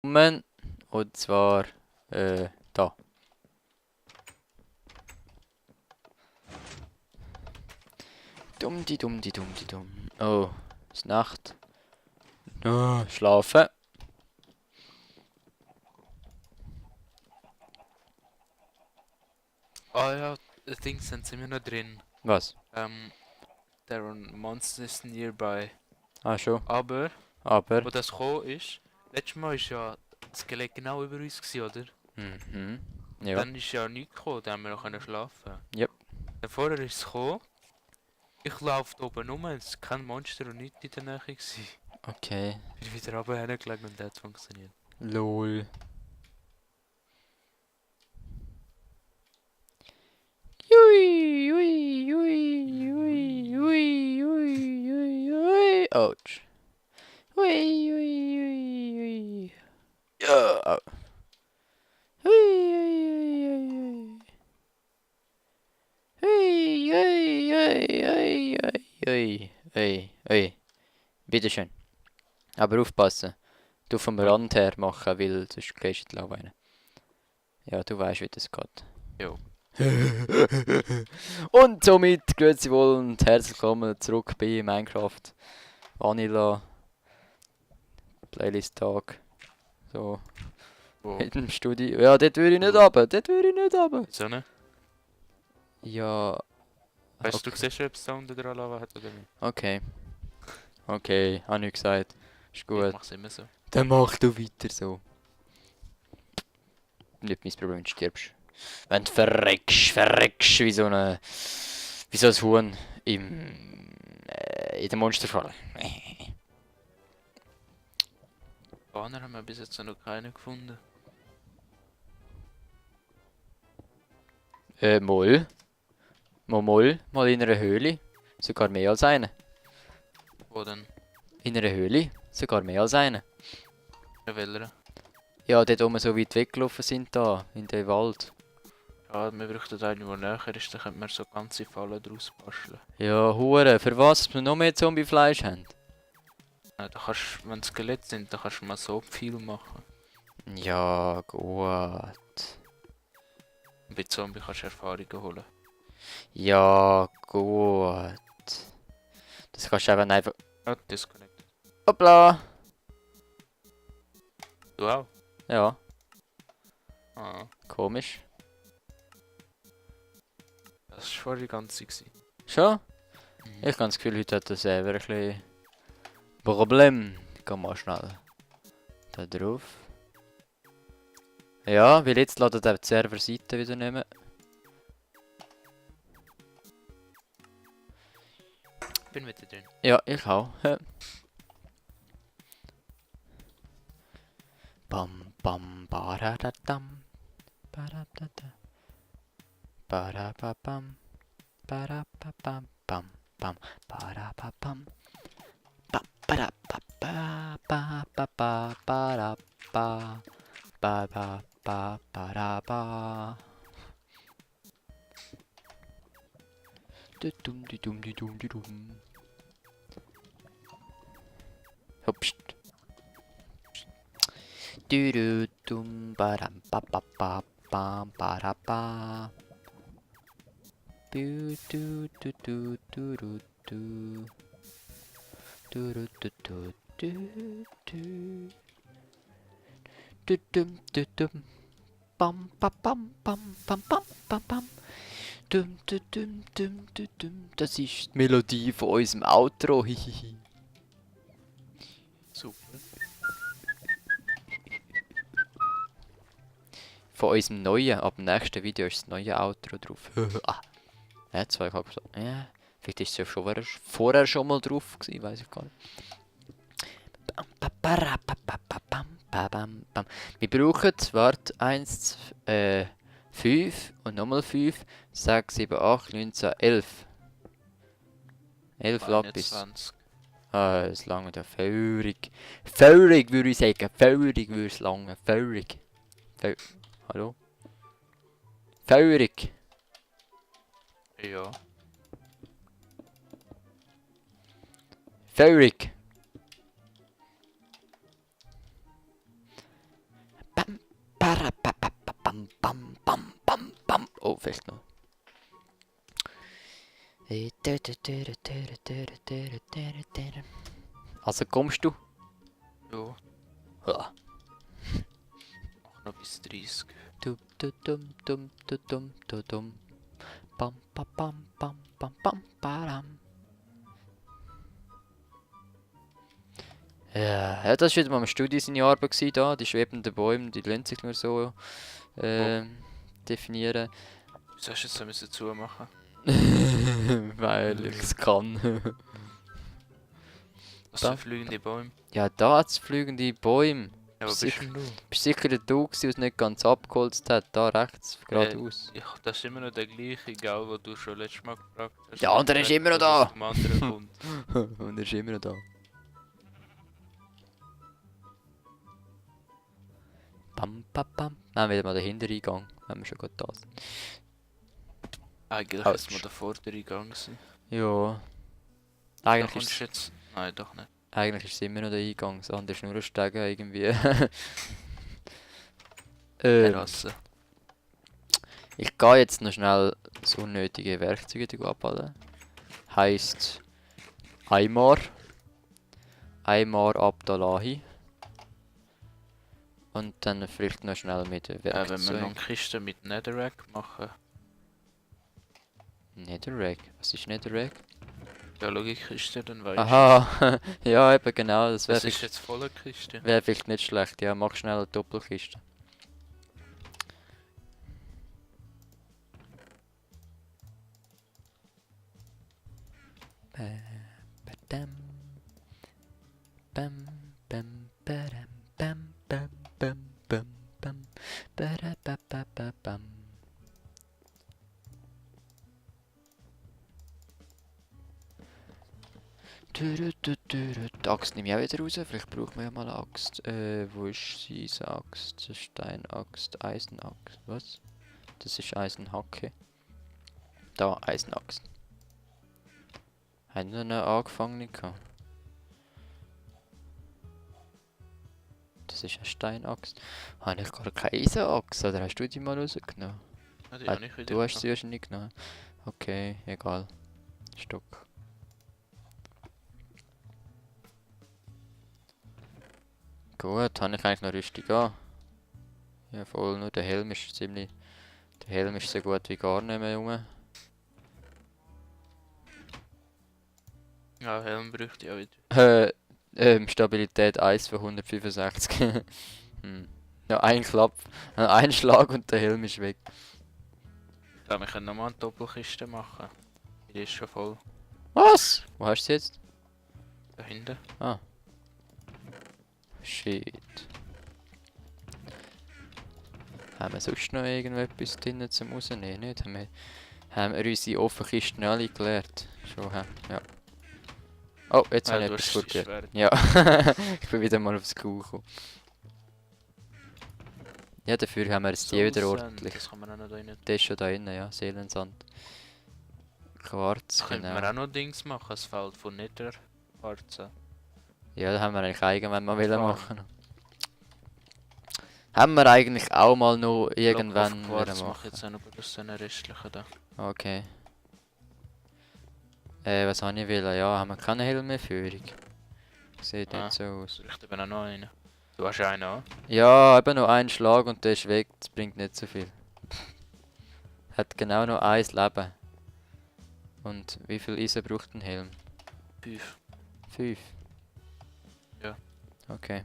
Moment. Und zwar, da. Dumm, die dumm, die dumm, die dumm. Oh, es ist Nacht. Oh, schlafen. Ah ja, Dings sind wir noch drin. Was? There are monsters nearby. Ah, schon. Aber, Aber. wo das gekommen ist, letztes Mal ist ja das Skelett genau über uns gewesen, oder? Mhm. Ja. Dann ist ja nichts gekommen, dann haben wir noch können schlafen. Yep. Dann vorher ist es gekommen, ich laufe da oben rum, es ist kein Monster und nichts in der Nähe gewesen. Okay. Bin wieder runter hingelegt und das hat funktioniert. Lol. Ui, ui, ui, ui, ui, ui, ui, ui. Ouch. Ui, ui, ui, ui. Oh. Ui, ui, ui, ui, ui, ui, ui, ui, ui, ui, ui. Bitteschön. Aber aufpassen. Du vom Ja, Rand her machen, weil sonst gehst du in die Lava rein. Ja, du weißt, wie das geht. jo. Und somit grüezi wohl und herzlich willkommen zurück bei Minecraft Vanilla Playlist Tag. So, Wo? mit dem Studio. Ja, dort würde ich nicht runter, dort würde ich nicht runter. Wieso nicht? Ja, Weißt du, okay. siehst du, ob es da unten dran Lava hat oder nicht? Okay, okay, habe ich gesagt. Ist Ich gut. mach's immer so. Dann mach du weiter so. Nicht mein Problem, wenn du stirbst. Wenn du verreckst wie so ein Huhn in der Monsterfalle. Banner haben wir bis jetzt noch keinen gefunden. Moll. Mal in einer Höhle. Sogar mehr als eine. Wo denn? In einer Höhle. Sogar mehr als eine. In welcher? Ja, dort oben so weit weggelaufen sind da, in den Wald. Ja, wir bräuchten einen, der näher ist, dann könnte man so ganze Fallen draus basteln. Ja, Hure, für was? Dass wir noch mehr Zombiefleisch haben? Ja, da kannst, wenn es Skelett sind, dann kannst du mal so viel machen. Ja, gut. Und bei Zombie kannst du Erfahrungen holen. Ja, gut. Das kannst du eben einfach... Ah, disconnected. Hoppla! Du auch? Ja, Ah, komisch. das war vorher die ganze gewesen. Schon? Ich habe das Gefühl, heute hat das selber ein bisschen Problem. Ich gehe mal schnell da drauf. Ja, weil jetzt ladet er die Serverseite wieder nicht mehr. Bin wieder drin. Ja, ich auch. Bam bam baradadam. Baradada. Barababam. Barababam. Bam bam. Barababam. Ba barababa. Ba ba ba baraba. Ba ba ba baraba. Dudum dudum dudum dudum. Hupst. Dudum baram ba ba ba bam baraba. Do do do do do do do do do do do do do do dum do dum bam ba bam bam bam bam bam bam dum dum dum dum dum dum. Das ist die Melodie von unserem Outro. Hihihi. Super. Von unserem neuen, ab dem nächsten Video ist das neue Outro drauf. Ah, ja, 2,5 Stunden. Ja, vielleicht ist es ja schon vorher schon mal drauf gewesen, weiß ich gar nicht. Wir brauchen, warte, 1, 5 und nochmal 5, 6, 7, 8, 9, 10, 11. 11 Lapis. 21. Ah, es lange da völlig. Völlig würde ich sagen. Völlig würde es lange. Völlig. Hallo? Völlig. Ja. Völlig. vielleicht noch. Also kommst du? Ja, Ja. mach noch bis 30. Dum, dum, dum, dum, dum, dum, dum, dum. Bam, bam, bam, bam, bam, bam, badam. Ja, das war wieder mal im Studio seine Arbeit gewesen, da. Die schwebenden Bäume, die lassen sich nur so definieren. Wieso hast du jetzt so müssen zumachen? Weil ich es kann. Was Da. für fliegende Bäume? Ja, da hat's fliegende Bäume. Ja, aber bist denn du? Bist sicher der Du gewesen, der es nicht ganz abgeholzt hat? Da rechts, geradeaus. Ja, das ist immer noch der gleiche, gell, den du schon letztes Mal gefragt hast. Ja, und er ist immer noch dass da. es vom anderen kommt. Und er ist immer noch da. Bam, bam, bam. Nehmen wir mal den Hintereingang, wenn wir schon gerade da sind. Eigentlich Autsch. ist mir der vordere Eingang gewesen. Ja. Da Eigentlich kommst ist, du jetzt... Nein, doch nicht. eigentlich ist es immer noch der Eingang, das andere ist nur ein Stegen irgendwie. Terrasse. Ich gehe jetzt noch schnell das unnötige Werkzeug abholen. Heisst Aymar. Aymar Abdallahi. Und dann vielleicht noch schnell mit Wenn wir noch Werkzeug. eine Kiste mit Netherrack machen. Netherrack? Was ist Netherrack? Ja, schau, ich Kiste, dann weißt du. Aha, ja eben genau, das wäre Das ist vielleicht, jetzt voller Kiste. wär vielleicht nicht schlecht. Ja, mach schnell eine Doppelkiste. Badam. Bam, bam, badam, bam, bam, bam, bam, bam, badababababam. Die Axt nehme ich auch wieder raus, vielleicht brauchen wir ja mal eine Axt. Wo ist diese Axt? Steinaxt, Eisenaxt, was? Das ist Eisenhacke. Da, Eisenaxt. Haben wir eine angefangene gehabt? Das ist eine Steinaxt. Habe ich gar keine Eisenaxt, oder hast du die mal rausgenommen? Ja, die habe ich wieder Du hast gehabt. sie wahrscheinlich genommen. Okay, egal. Stock. Gut, habe ich eigentlich noch richtig an. Ja voll, nur der Helm ist ziemlich... Der Helm ist so gut wie gar nicht mehr rum. Ja, Helm bräuchte ich auch wieder. Stabilität 1 von 165. Ja, ein Klapp, ein Schlag und der Helm ist weg. Ja, wir können nochmal eine Doppelkiste machen. Die ist schon voll. Was? Wo hast du sie jetzt? Da hinten. Shit. Haben wir sonst noch irgendetwas drin zum rausnehmen? Nicht? Haben wir unsere offenen Kisten alle geleert? Schon, hä? Ja. Oh, jetzt habe ich du etwas hast vorgehört. Schwert. Ja, ich bin wieder mal aufs Kuh gekommen. Ja, dafür haben wir jetzt die wieder Soulsand, ordentlich. Das kann man auch noch da rein. Der ist schon da innen, ja, Seelensand. Quarz, Könnte genau. man auch noch Dings machen, das Feld von Netherquarzen. Ja, da haben wir eigentlich irgendwann mal wollen Farm. machen. Haben wir eigentlich auch mal noch irgendwann Quarz wollen mache ich machen. jetzt auch noch gut aus den restlichen da. Okay. Was habe ich wollen? Ja, haben wir keine Helmführung? Sieht Ah. nicht so aus. Soll ich dir eben auch noch einen? Du hast einen auch? Ja, eben noch ein Schlag und der ist weg. Das bringt nicht so viel. Hat genau noch ein Leben. Und wie viel Eisen braucht ein Helm? 5. 5. Ja. Okay.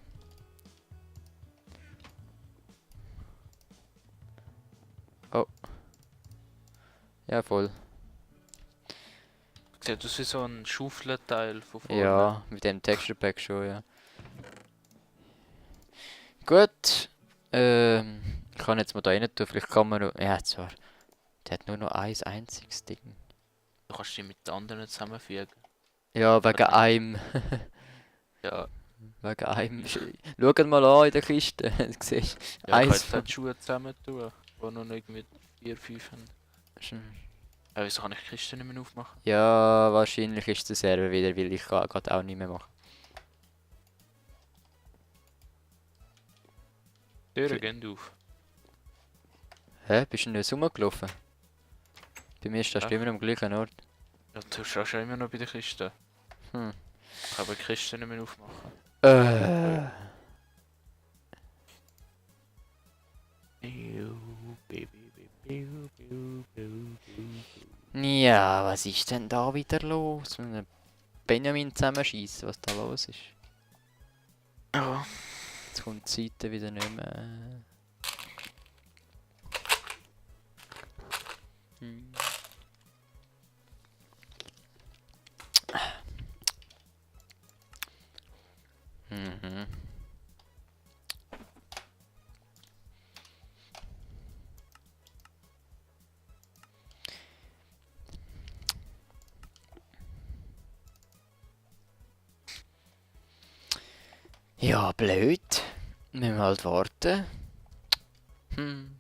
Oh. Ja, voll. Sieht aus wie so ein Schaufelteil von vorne. Ja, mit dem Texture Pack schon, ja. Gut. Ich kann jetzt mal da rein tun, vielleicht kann man noch... Ja, zwar. Der hat nur noch ein einziges Ding. Du kannst die mit den anderen zusammenfügen. Ja, wegen Okay. einem. Ja, Wegen einem. Schau mal an in der Kiste. Du siehst. ja ich Eins kann jetzt die Schuhe zusammen tun, die noch nicht mit 4, 5 haben. Wieso kann ich die Kiste nicht mehr aufmachen? Ja, wahrscheinlich ist der Server wieder, weil ich gerade auch nicht mehr machen. Türen gehen auf. Hä? Bist du nicht rumgelaufen? Bei mir stehst du Ach. immer am gleichen Ort. Ja, du schaust ja immer noch bei der Kiste. Hm. Ich kann aber die Kiste nicht mehr aufmachen. Ja, was ist denn da wieder los? Mit einem Benjamin zusammenschießen, was da los ist. Ja. Jetzt kommt die Seite wieder nicht mehr. Hm. Mhm. Ja, blöd. Müssen wir halt warten. Hm.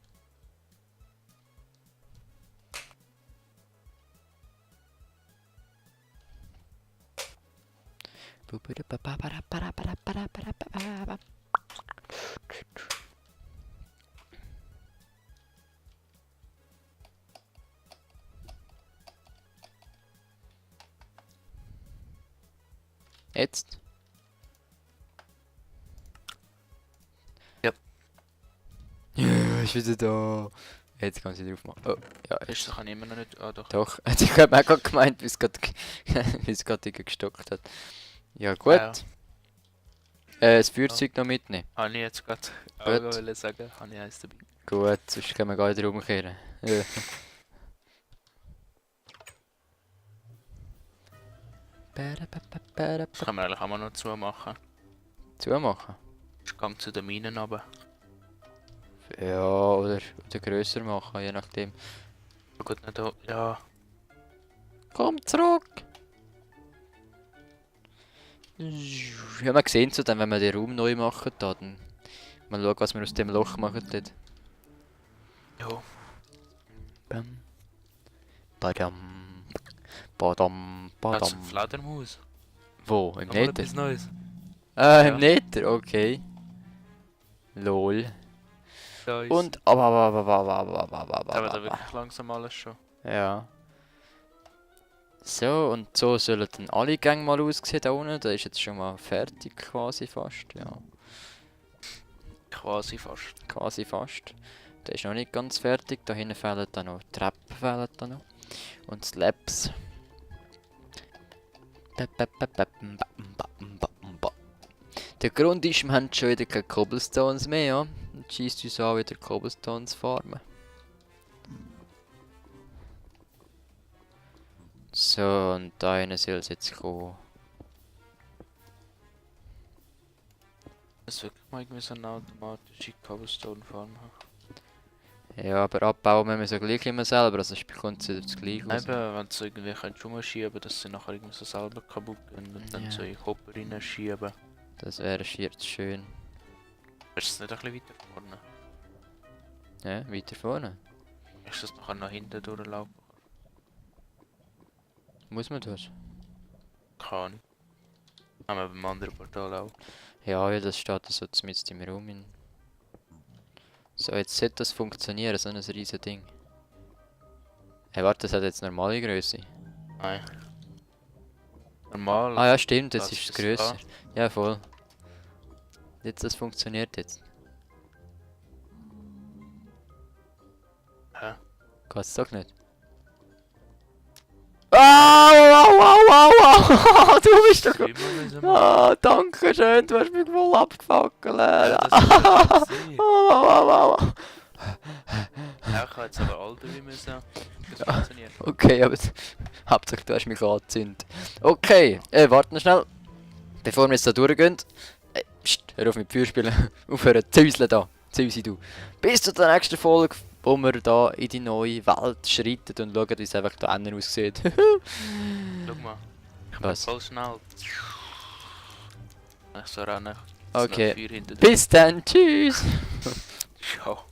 Jetzt? Ja. Ja, ist wieder da. Jetzt kann sie drauf machen. Oh, ja, Kiste kann ich immer noch nicht. Ah, doch. doch. Ich habe auch gerade gemeint, wie es gerade gestockt hat. Ja, gut. Ja. Das Feuerzeug noch mitnehmen. Habe ich jetzt gerade auch Gut. wollen sagen, habe ich eins dabei. Gut, sonst können wir gar nicht umkehren. Ja. Das können wir eigentlich auch mal noch zumachen. Zumachen? Ich gehe zu den Minen runter. Ja, oder grösser machen, je nachdem. Ja, gut, nicht da. Ja. Komm zurück! Ja, man sehen so dann, wenn wir den Raum neu machen, da, dann mal schauen, was wir aus dem Loch machen dort. Ja. Bam. Badam. Badam. Hat's Badam. Fledermaus? Wo? Im Nochmal Nether? etwas Neues. Ah, Ja. im Nether, okay. Lol. Da ist. Und Da wird da wirklich langsam alles schon. ja. So, und so sollen dann alle Gänge mal aussehen da unten. Da ist jetzt schon mal fertig quasi fast, ja. Quasi fast. Quasi fast. Der ist noch nicht ganz fertig. Da hinten fehlen dann noch Treppen fehlen da noch. Und Slabs. Der Grund ist, wir haben schon wieder keine Cobblestones mehr, ja. Und schießt uns an, wieder Cobblestones farmen. So, und da hinten soll es jetzt kommen. Das ist wirklich mal irgendwie so eine automatische Cobblestone-Farm haben. Ja, aber abbauen müssen wir so gleich immer selber, also es bekommt es das gleiche raus. Eben, wenn du irgendwie kannst rumschieben, dass sie nachher irgendwie so selber kaputt gehen und dann Ja. so in den Hopper reinschieben. Das wäre schier zu schön. Ist es nicht ein bisschen weiter vorne? Ja, weiter vorne. Ist das nachher nach hinten durchlaufen? Muss man das? Keine Ahnung. Haben wir beim anderen Portal auch. Ja, ja, das steht so zumindest im Raum. So, jetzt sollte das funktionieren, so ein riesen Ding. Hey, warte, das hat jetzt normale Größe. Nein. Normal. Ah ja, stimmt, das Das ist ist grösser. da. Ja, voll. Jetzt, das funktioniert jetzt. Hä? Geht's doch nicht? Au! Du bist doch... Immer müssen wir. Ah, danke schön, du hast mich voll abgefackelt. Ja, das ist ja gesehen. Au. Ja, ich habe jetzt aber all drei müssen. Das funktioniert. Okay, aber Hauptsache du hast mich angezündet. Okay, warte noch schnell. Bevor wir jetzt da durchgehen. Psst, hör auf mit Feuer spielen. Aufhören zu häuseln da. Zäusi du. Bis zur nächsten Folge, wo wir da in die neue Welt schreiten und schauen, wie es einfach da innen aussieht. Schau mal. Ich bin Was? voll schnell. Ich so rennen. Okay. Feuer hinter dir. Bis dann, tschüss. Ciao.